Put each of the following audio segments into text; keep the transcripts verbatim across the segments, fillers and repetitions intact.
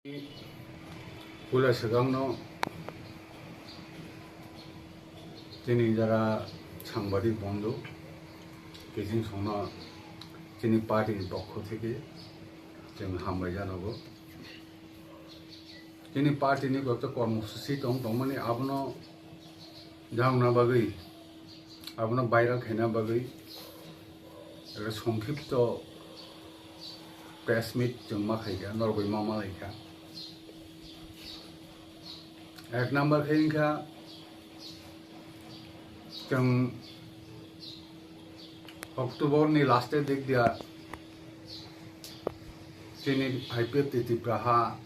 Puila swkangno chini jara sangbadik bondhu, kiching songno chini party ni pokho theke chwng hambai janogo. Chini party ni koyekta kormosuchi tong tongmani abono jangna bagwi, abono viral khaina bagwi ekta songkhipto press meet chwng ma khaikha, norok bai ma malaikha. Ek number khe wngkha chwng October ni last e dik dia chini I P F T Tipra ha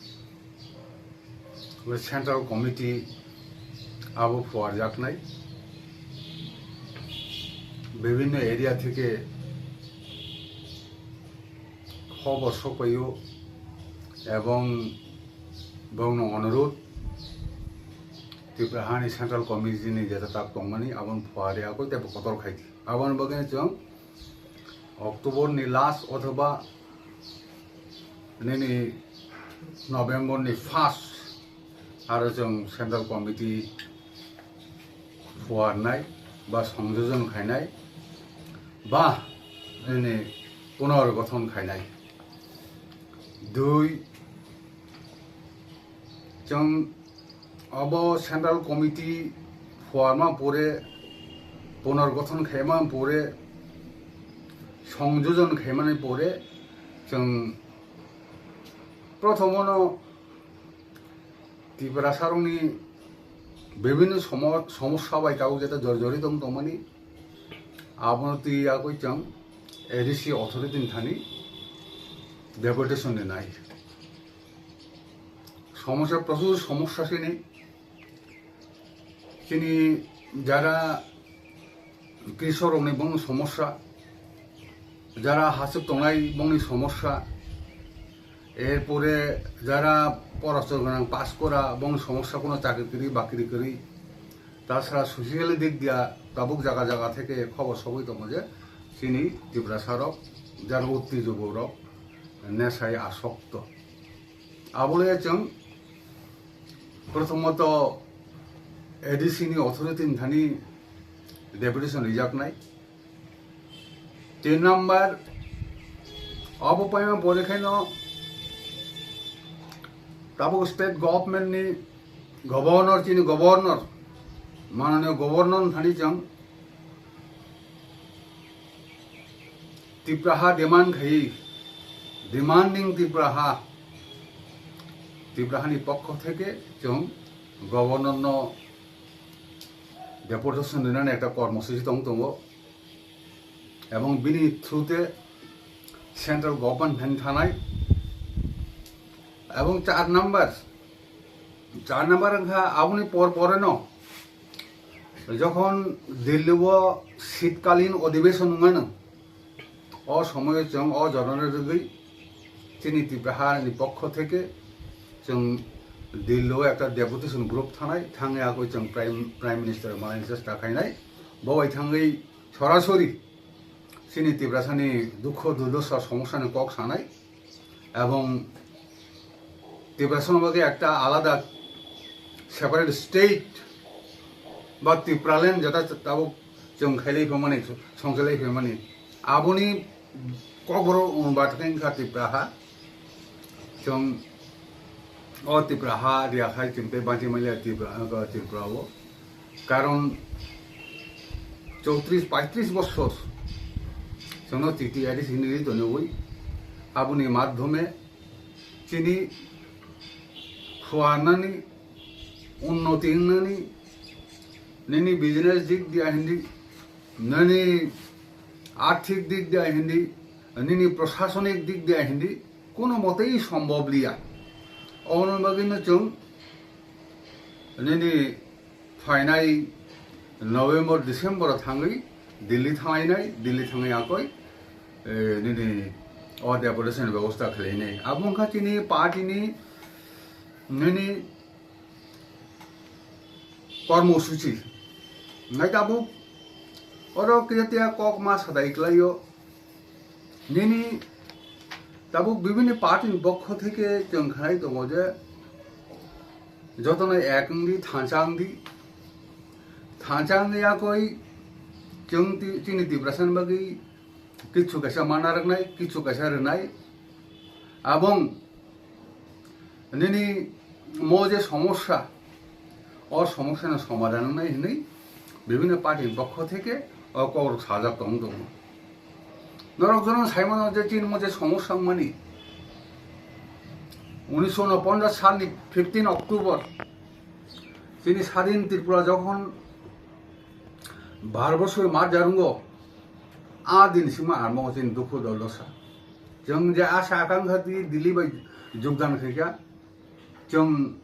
central committee abo phuarjaknai, bibhinno area theke khobor sokpaio ebong bongno onurudh Tipra hani central committee ni jeta tak tongmani aboni phuarya koi tei kotor khai di. Aboni bagwi chwng October ni last othoba nini November ni first aro chwng central committee phuarnai ba songjojon khainai ba nini punorgothon khainai. Dui, chwng abo central committee phuarma pore, punorgothon khaima pore, songjojon khaimani pore, chwng prothomono Tiprasarokni bibhinno somo-, somosya bai tabuk jeta jor jori tong tongmani, abono twi yagwi chwng A D C authority ni thani deputation rinai. Somosya, prochur somosya sini. Chini jara krisokrokni bongni somosya, jara hachwk tongnai bongni somosya, erpore jara porasona gwnang pass kora bongni somosya, kono chakri kwrwi bakri kwrwi, tasara social dik dia tabuk jaga jaga theke khobor sogwi tongo je chini Tiprasarok jara uttijogorok nesai asokto. Abole chwng prothomoto A D C ni authority ni thani deputation rijaknai. Tin number, abo paima pore khaino tabuk state government ni governor, chini governor, mananiya governor ni thani chwng Tipraha demand khai, demanding Tipraha, Tiprahani pokho theke chwng governor no deputation rinani ekta kormosuchi tong tongo, ebong bini through te central government phan thanai, ebong char number, char number wngkha aboni por pore no jokhon Delhi o shitkalin odhibeshon wngmano, o somoyo chwng o jorano rwgwi chini Tipraha ni pokho theke chwng Delhi o ekta deputation group thanai, thangwi akoi chwng Prime, Prime Minister malani chesta khainai, bo bai thangwi sorasori chini Tiprasani dukho durdosa somosyani kok sanai, ebong Tiprasani bagwi ekta alada separate state ba Tipraland jeta tabuk chwng khailai phaimani, songchailai phaimani, aboni kokborok wngba thangwi wngkha Tipraha. Chwng o Tipraha riya khai chwng tei banchi manya Tripura, o Tripura o. Karon chowtris paitris bosor chwngno T T R C hinwi tonwi aboni madhyome chini phuarnani, unnoti wngnani, nini business dik dia hindi, nini arthik dik dia hindi, nini prosasonik dik dia hindi, kono motei sombhob liya. Oboni bagwino chwng nini phainai November, December o thangwi Delhi thanglainai, Delhi thangwi akoi, eh, nini o deputation ni bebosta khlainai. Abo wngkha chini party ni nini kormosuchi. Nai tabuk oro kiya tiya kok ma sadai klaio. Nini Tabuk bibini party ni pokho theke chwng khlai tongo je jotono ek wngdi, thansa wngdi, thansa wngya koi chwng ti-, chini Tiprasa ni bagwi kichu kaisa mana rwnai, kichu kaisa rwnai. Abong nini mo je somosya, o somosya no somadhan wngnai hinwi bibhinno party ni pokho theke o kokrok sajak tong tongo. Norok jono sai mano je chini mo je somosya wngmani, unisho unoponchas salni fifteen October chini sadin Tripura jokhon Bharatborsho mar jarwngo, a din sima armo chini dukhu doldosa. Chwng je asa akankha twi Delhi bai jogdan khaikha, chwng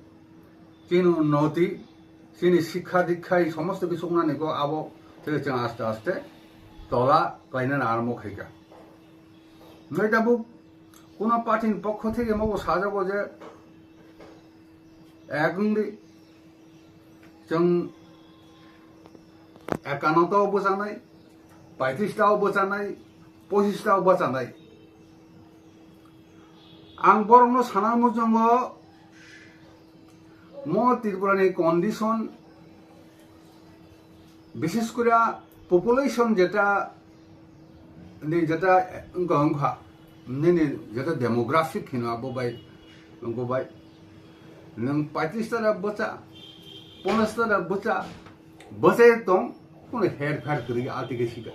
chini unnoti, chini sikha dikha, ei somosto kisu wngnani ko abo theke chwng aste aste tola klainani armo khaikha. Hwnkhe tabuk kuno party ni pokho theke mobo sajago je ek wngdi, chwng ekano tao bwchanai, paitris tao bwchanai, pochis tao bwchanai. Ang borokno sana muchungo mo Tripura ni condition, bishes kore population jeta ni jeta wngkha wngkha, nini jeta demographic hino abo bai, wngkha bai. Nwng paitris tara bwcha, ponchas tara bwcha, bwchai tong, kono her pher kwrwi atike sika.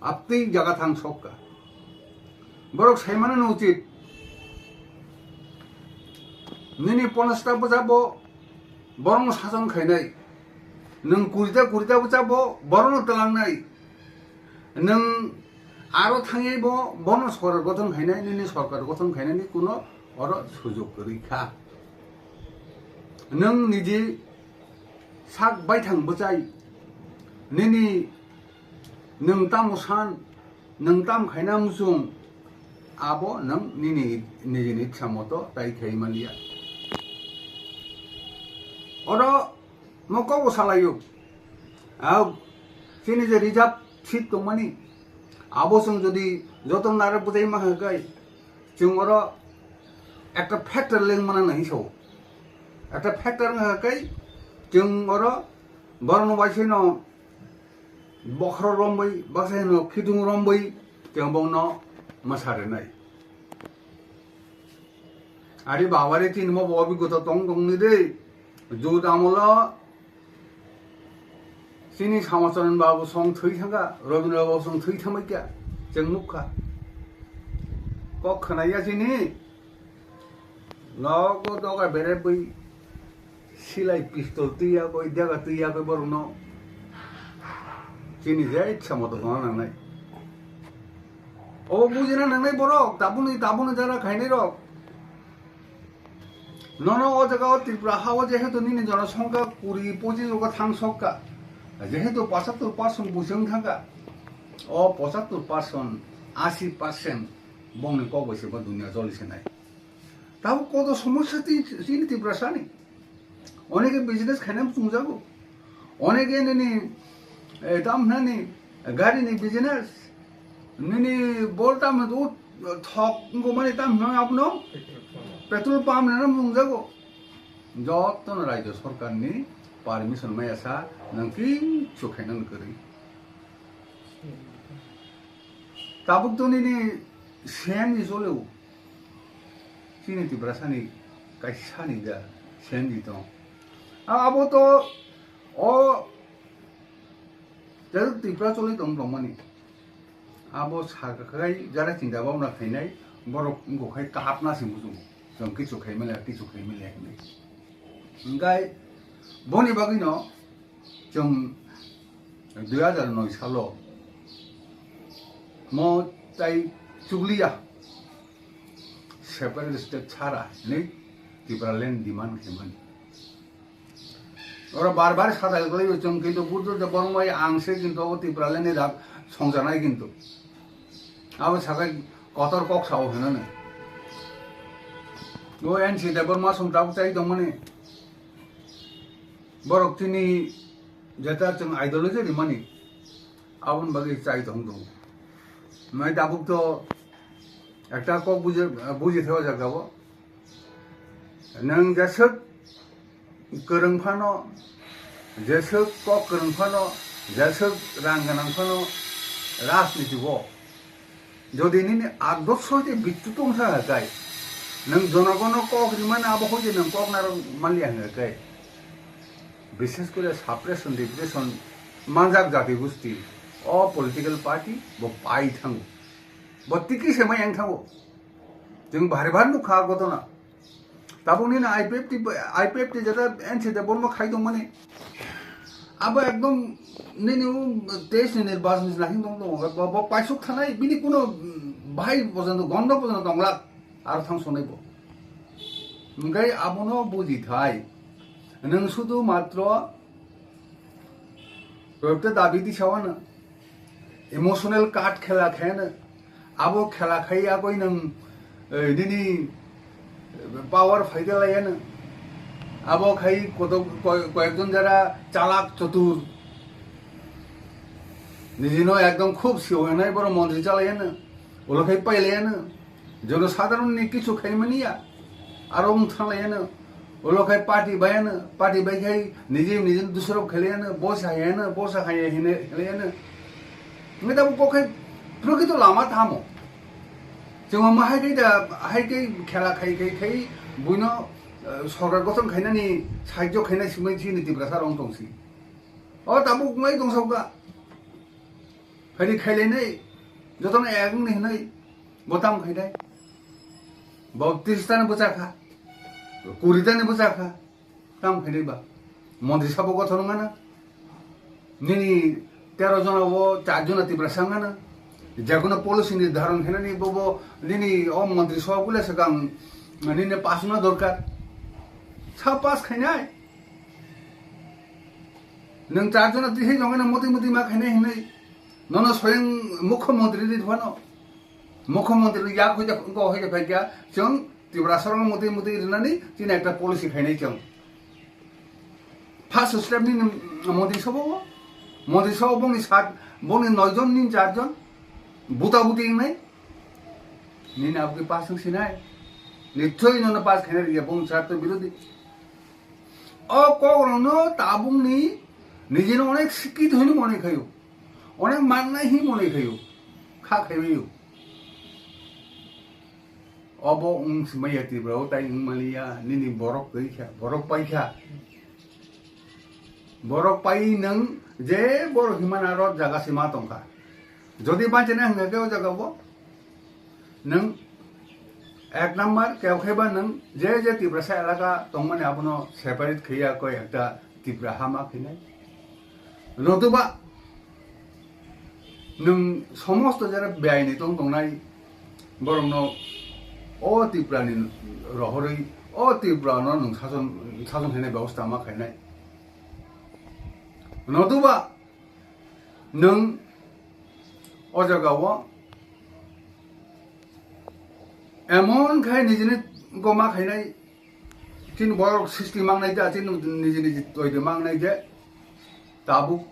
Aptwi jaga thang sokka. Borok saimano no uchit. Nini ponchas ta bwcha bo borokno sason khainai. Nwng kurita kurita bwcha bo borokno twlangnai. Nwng aro thangwi bo bono sorkar gothon khainai, nini sorkar gothon khainani kuno oro sujok kwrwi kha. Nwng niji sak baithang bwchai, nini nwng tamo san, nwng tam khaina muchung, abo nwng nini nijini iksa moto tai khai manliya. Oro mo kok bo salaio. Ang chini je reserve seat tongmani, abo chwng jodi joto nare bwchai ma hwnkhe, chwng oro ekta factor leng mana nahi sao. Ekta factor wngkha khe chwng oro borokno bai sino bokhorok romwi, baksa hino khitung romwi chwng bongno mwsa rwnai. Ari babare chini mo bo obigota tong tongni de. Jut amolo chini Samacharan babu song thwi thangkha, Rabindra babu song thwi thangbaikha, chwng nukha. Kok khwnaya chini, nogo doga berebwi silai pistol twiya koi, dega twiya koi borokno. Chini je ichha moto tongna nangnai. Obo bujina nangnai borok, tabuni, tabuni jara khainai rok. Nono o jaga o Tripura ha o jehetu nini jonosongkha kuri pochis rogo thang sokka, jehetu pochattor percent buisong thangkha, o pochattor percent, asi percent bongni kok bai se bo dunia joli se nai. Tabuk koto somosya ti-, chini Tiprasani. Onege business khaina chungjago. Onege nini, eh, tam nani, gari ni business. Nini bol tam tu thok ngo mani tam no apno. Petrol pump nana chungjago. Jotono rajyo sorkar ni permission maya sa nang kichu khaina kwrwi. Tabuk to nini C N G choleo. Chini Tiprasani kaisani da C N G tong. A-, abo to o jadu Tripura choli tong tongmani. Abo sakakai jara chinta bhabna khainai borok wngkha khai kahapna se muchungo. Chwng kichu khaimale, kichu khaimale hinwi. Hwnkhe boni bagwino chwng dui hajar noi salo mo tai chukliya separate state chara hinwi Tipraland demand khaimani. Oro bar bar sadai glai chwng kintu Buddha de bormai ang se kintu o Tipraland ni dak songjanai kintu. Abo sakai kotor kok sao hinani. O N C Debbarma song tabuk chai tongmani. Borok tini jeta chwng ideology rimani, aboni bagwi chai tong tongo. Mai tabuk to Ekta kok buji, buji thai o jaga o. Nwng jeswk kwrwng phano, jeswk kok kwrwng phano, jeswk rang gwnang phano, rajniti o jodi nini adorso je bittu tong thang kai, nwng jonogono kok rimani abo hoi je nwng kok narwk manliya hwnkha kai, bishes kore suppression, repression manjak jati gusti, o political party bo pai thango, bo tiki se mai yang thango. Chwng bhari bhari nukha gotona. Tabuk nini I P F T, I P F T jeta N C de bormo khai tongmani. Abo ekdom nini o teis ni nirbachon ni nahing tong tongo. Bo, bo paisuk thanai, bini kuno, mm, bahai pojonto, gondo pojonto tonglak. Aro thang sonai bo. Hingkai abono buji thai. Nwng sudu matro Kobekta dabi tisawano emotional card khela khaino, abo khela khai yagwi nwng, eh, nini power phaida layano. Abo khai koto-, koi-, koyekjon jara chalak chotur, nijino ekdom khub siwinai borok montri chalayano, ulo khai pailayano. Jono sadharonni kichu khaimani ya, aro wng thanglaiyano, ulo khai party bayano, party bai khai nije nije dusrok khailaiyano, bosa haiyano, bosa haiya hine khailaiyano. Ngai tabuk kok khai prokito lama tamo. Chwng ma hai khai da, hai khai khela khai khai khai buino, eh, sorkar gothon khainani sahajyo khainai simai chini Tiprasa rong tongsi. O tabuk ngai tongsokha. Phaidi khailainai, jotono ek wngni hinwi, bo tamo khainai. Bo tris tani bwchakha, kuri tani bwchakha, tamo khainai ba. Montri sabo gothon wngana, nini tero jona bo char jona Tiprasa wngana, jekono policy ni dharon khainani bo, bo nini o montri sabha bole swkang nini pass wngna dorkar. Sa pass khainai. Nwng char jona twi hai jongano motwi motwi ma khainai hinwi. Nono soyang mukhyamantri ri phano. Mukhyamantri ri yak hoide, wngkha hoide phaikha, chwng Tiprasarokno motwi motwi rinani chini ekta policy khainai chwng. First step ni montri sabha o. Montri sabha bongni sat, bongni noi jon ni char jon. Buta buti wngnai. Nini aboni pass wng sinai. Nichoi nono pass khainai riya bong char to birodhi. O kokrokno tabukni nijino onek sikit hwnwi mone khaio, onek mannai hwnwi mone khaio, kha khaibaio. Obo wng simaya Tripura o tai wng maliya, nini borok twi kha, borok pai kha. Borok pai nwng je borok himani aro jaga sima tongkha. Jodi bachaina hwnkha khe o jaga bo nwng ek number keu khe ba nwng je je Tiprasa elaka tongmani abono separate khaiya koi ekta Tipra ha ma khainai. Notuba nwng somosto jera beaini tong tongnai borokno o Tiprani rohorwi o Tiprano nwng sason, sason khainai bebosta ma khainai. Notuba nwng o jagao emon khai nijini goma khainai, chini borok sisti mangnai da, chini niji niji toide mangnai je, tabuk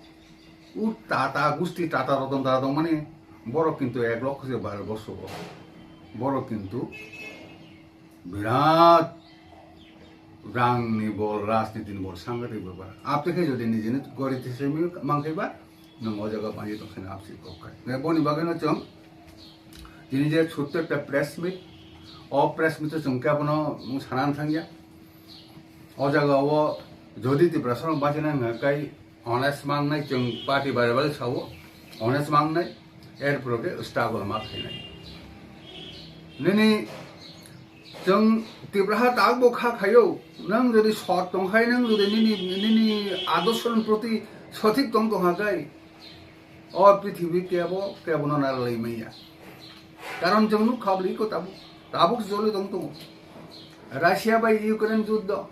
u tata gusti tata roton tata tongmani borok kintu ek lokho se baro borsuk o borok kintu birat rangni bol, rajnitini bol, sangatik bepar. Apte khe jodi nijini gori thesemi mangkhaiba, nwng o jaga bangwi tongkhani apsi kok khai. Nai boni bagwino chwng tini je chutto ekta press meet, o press meet o chwng khe abono mung sana thangya. O jaga o jodi Tiprasarok bachina hwnka kai honest mangnai chwng party bai bai sao, honest mangnai, er pore khe struggle ma khainai. Nini chwng Tipraha tak bo kha khaio, nwng jodi sot tong khai, nwng jodi nini, nini adorsoni proti sothik tong tong ha kai, o prithibi kebo, kebono narwlai manya. Karon chwng nuk kha bwlwi ko tabuk, tabuk joli tong tongo. Russia bai Ukraine juddo,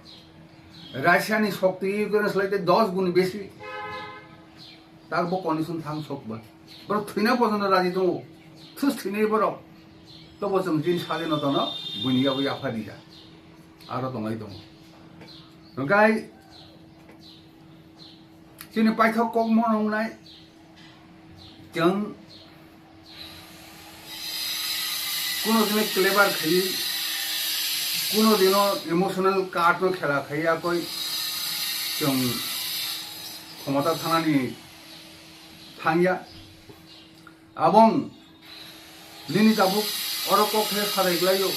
Russia ni shokti Ukraine slai te dos gun besi. Tak bo condition thang sok ba. Borok thwina pojono raji tongo. Thus thwinai borok. Tobo chwng jin sade no tono buini yago yapha dija. Aro tongai tongo. Hwnkhe chini paithak kok monongnai chwng Kuno dino clever khaiwi, kuno dino emotional card no khela khaiya koi chwng khomota thanani thangya. Abong nini tabuk oro kok khe sadai glaio.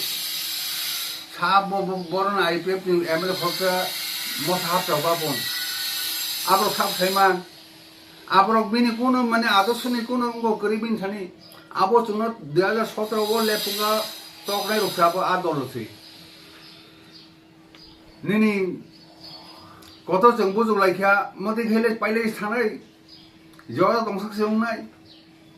Sa bo, bo, boron I P F ni M L A khoroksa mosa hapchao bapon. Abo sab saima. Aborok bini kuno mane adorsoni kuno wngbo kwrwi bini thani. Abo chwngno dui hajar sotro o lephuka toknai rok se abo a dolo se. Nini kotor chwng bujuk laikha, motwi khe le pailai sanai. Jora tongsak se wngnai.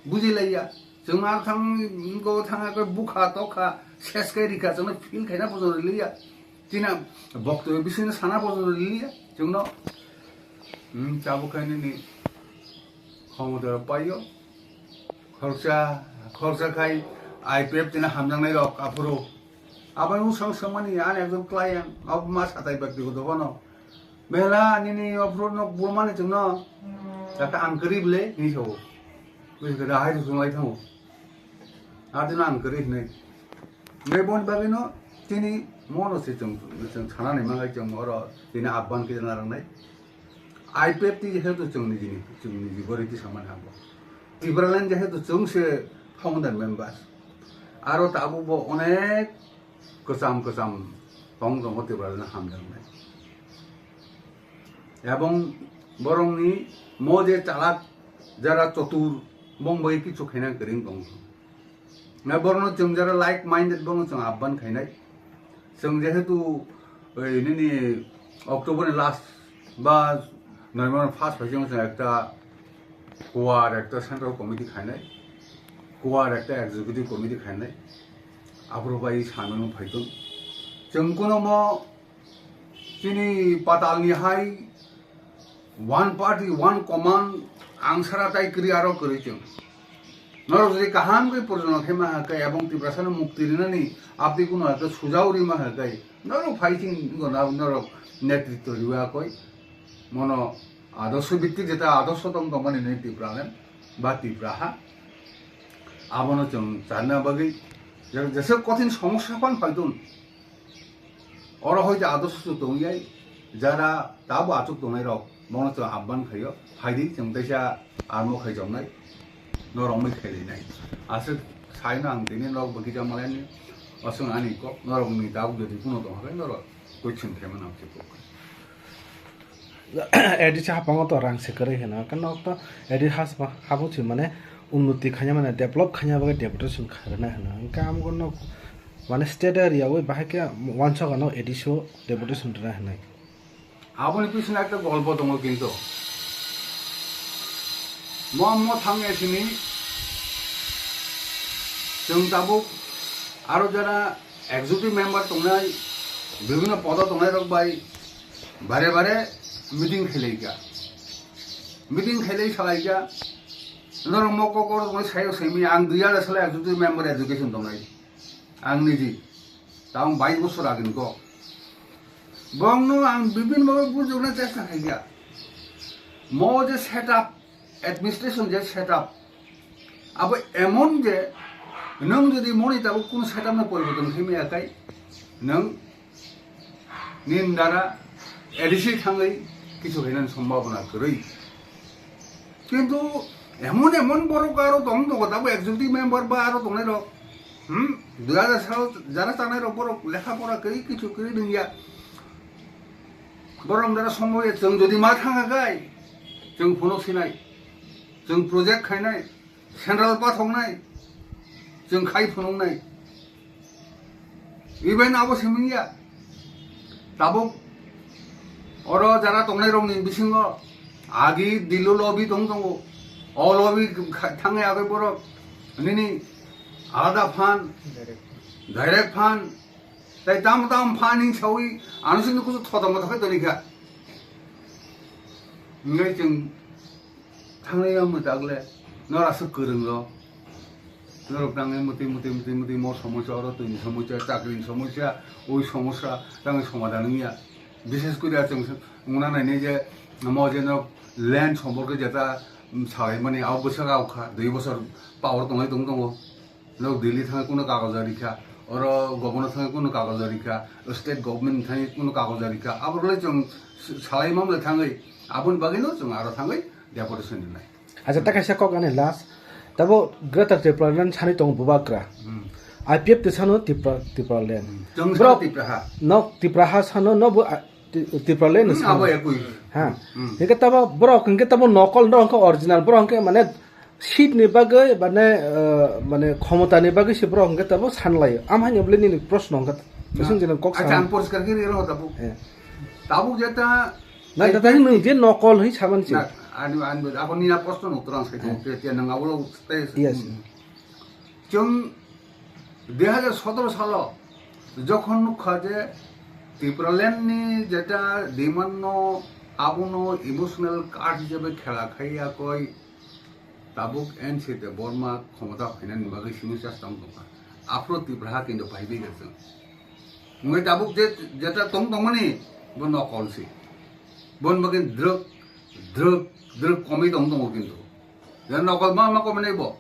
Buji laiya. Chwng ar thang go thang ko bukha tokha ses kai rikha chwngno feel khaina bojo liya. Tina bokto bisingno sana bojo liya chwngno. Hmm, tabuk khe nini khomota paio. Khoroksa, khoroksa khai I P F tina hamjaknai rok aphuru. Aboni usang swngmani ani ekjon client, abo ma satai bektigoto phano. Mela nini aphuru no bulmani chwngno. Kaka ang kwrwi ble, hinwi sao. Buji khe da hai rw chwng lai thango. Adino ang kwrwi hinwi. Ngai boni bagwino chini mono se chwng, chwng sanani mangai chwng oro tini abban khe narwknai. I P F T jehetu chwng nijini, chwng niji gori ti samani abo. Tipraland jehetu chwng se founder members. Aro tabuk bo onek kwcham kwcham tong tongo Tipraland hamjaknai. Ebong borokni mo je chalak jara chotur bong bai kichu khaina kwrwng tongo. Na borokno chwng jara like minded borokno chwng abban khainai. Chwng jehetu oi nini October ni last ba November first phai chwng ekta kuar ekta central committee khainai. Kuar ekta executive committee khainai. Aphuru bai samano phaitong. Chwng kuno mo Chini patalni hai one party, one command ang sara tai kwrwi aro kwrwi chwng. Norok jodi kaham khe purjono khe ma hai khe ebong Tiprasano mukti rinani abdi kuno hai khe sujao ri ma hai khe norok phai ching go na norok netritto riwa koi. Mono adorsho bhittik jeta adorsho tong tongmani nini Tipraland ba Tipra ha. Abono chwng charna bagwi je-, jesa kothin somosya phan phaidun. Oro hoite adorsho tong yai, jara tabo achuk tongnai rok, bono chwng abban khaio, phaidi chwng teisa armo khai jomnai, norok mui khailai nai. Aswk saino ang tini norok bo kisa malai ni, aswk ani kok, norok ni tabuk jodi kuno tong hakhe norok question khaima nang khe kok. A D C hapango to rang se kwrwi hwno, hwnkhe nok to A D C has-, habo chwi mane unnoti khaina mane develop khaina bagwi deputation khairoknai hwno, hwnkhe amo nok mane state area wi bahai khe wansok ano A D C o deputation rwna hwnwi. Aboni bisingtwi ekta golpo tongo kintu. Mo, mo thangya sini chwng tabuk aro jara executive member tongnai, bibhinno podo tongnai rok bai bare bare meeting khelai kha. Meeting khelai salai kha. Norok mo kokor tongnai sayo simi ang dui hajar salo executive member education tongnai. Ang niji. Tang bais bosor agini kok. Bongno ang bibhinno bhabe bujokna chesta khaikha. Mo je setup, administration je setup, abo emon je nwng jodi moni tabuk kuno setup no poriborton khaimaya kai, nwng nini dara A D C thangwi kisu khainani sombhabona kwrwi. Kintu emon emon borok aro tong tongo, tabo executive member ba aro tongnai rok, hmm, dui hajar sal jara chanai rok borok lekha pora kwrwi kichu kwrwi nungya. Borok dara somoy chwng jodi ma thangkha kai, chwng phunuk sinai, chwng project khainai, central pathoknai, chwng khai phunuknai. Even abo simingya. Tabuk oro jara tongnai rokni bisingo agi Dillo lobby tong tongo. O lobby kha-, thangwi agwi borok nini alada fund, direct fund, tai tam tam fund hing sawi ano sini kusu thoda motha khai tonikha. Ngai chwng Thangnai ya mwtagle, nor aswk kwrwng rok. Norok tangwi mwtwi, mwtwi, mwtwi, mwtwi, mo somosya, oro twini somosya, chakrini somosya, oi somosya, tangwi somadhan wngya. Bishes kori achwng wngna nainai je, mo je norok land somporke jeta, um, salaimani, abo bwswk aokha, dui bosor power tongwi tong tongo. Nok Delhi thangwi kuno kagoja rikha, oro governor thangwi kuno kagoja rikha, state government thangwi kuno kagoja rikha, aborok le chwng salai mamle thangwi, aboni bagwino chwng aro thangwi deportation rinai. Acha, ta kaisa kok ani last. Tabo Greater Tipraland sani tongo bubagra. Hmm. I P F te sano Tipra, Tipraland. Hmm. Chwng Borok sano Tipra ha. Nok Tipra ha sano no bo, ah, Ti-, Tipraland Hmm, sano. Abo ekui. Ha. Hmm. Hingke tabo borok hingke tabo nokol no hingke original borok hingke mane seat ni bagwi mane, eh, mane khomota ni bagwi se borok hingke tabo sanlaio. Am haino bole nini proshno hingke. Bising jeno kok Acha, sana. Ang poriskar khe riro tabuk. Eh. Tabuk jeta Nang tata nwng je nokol hwi saman si. Na, ani, ani, abo nini a proshno no uttor ang sai Heh. Tong, te, te nwng abo lo tei Yes. Chwng dui hajar sotoro salo jokhon nukha je Tipraland ni jeta demand no abono emotional card hisabe khela khai yakoi tabuk N C Debbarma khomota phainani bagwi simi chesta wng tongkha. Aphuru Tipra ha kinto phaibai kha chwng. Wngwi tabuk je jeta tong tongmani bo nokol si. Bon bagwi drwk, drwk, drwk komwi tong tongo kinto. Ya nokol ma ma komwi nai bo.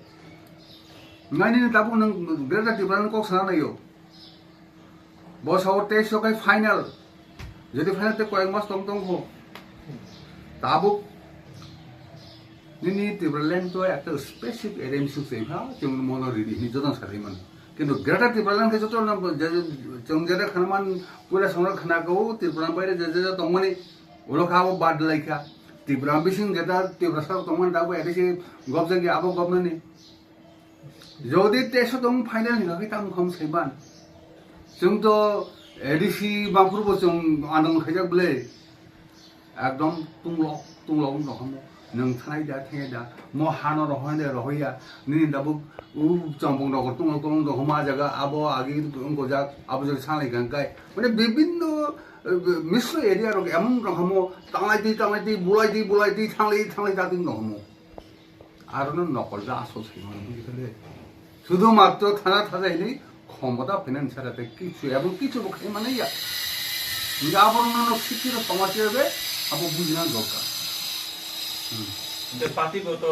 Nai nini tabuk nwng Greater Tipraland kok sana naio. Bo sao teis o kai final. Jodi final te koyek mas tong tong kho. Tabuk nini Tipraland to ekta specific area misuk se ha, chwng mono ridi hini joto sari man. Kintu Greater Tipraland ke joto na je, je, chwng jeta khanaman pura songra khana ko Tipraland baire je, je, je tongmani ulo kha bo bad lai kha. Tipraland bising jeta Tiprasa tongmani tabuk ede se gobjagi abo gobnani. Jodi teso tong final ni khe tamo kham saiban. Chwng to A D C bangphuru bo chwng andolon khaijak bwle. Ekdom tunglok, tunglok wng tongkha mo. Nwng thanai da, thanai da. Mo hano rohoi da, rohoi ya. Nini dabuk u chompong rok tunglok, tunglok wng tongkha mo. A jaga abo agi wng gojak, abo jaga sanglai kha kai. Mane bibinno, eh, misro area rok emon tongkha mo. Tanglai di, tanglai di, bulai di, bulai di, thanglai, thanglai da wng tongkha mo. Aro no nokol ja asol sai mano buji kha le. Sudhu matro thana thaja hini khomota finance sara te kichu ebong kichu bo khai mani ya. Nga abo no no sikhi ro tongma chebe abo bujina dorkar. Hmm. Hingke party bo to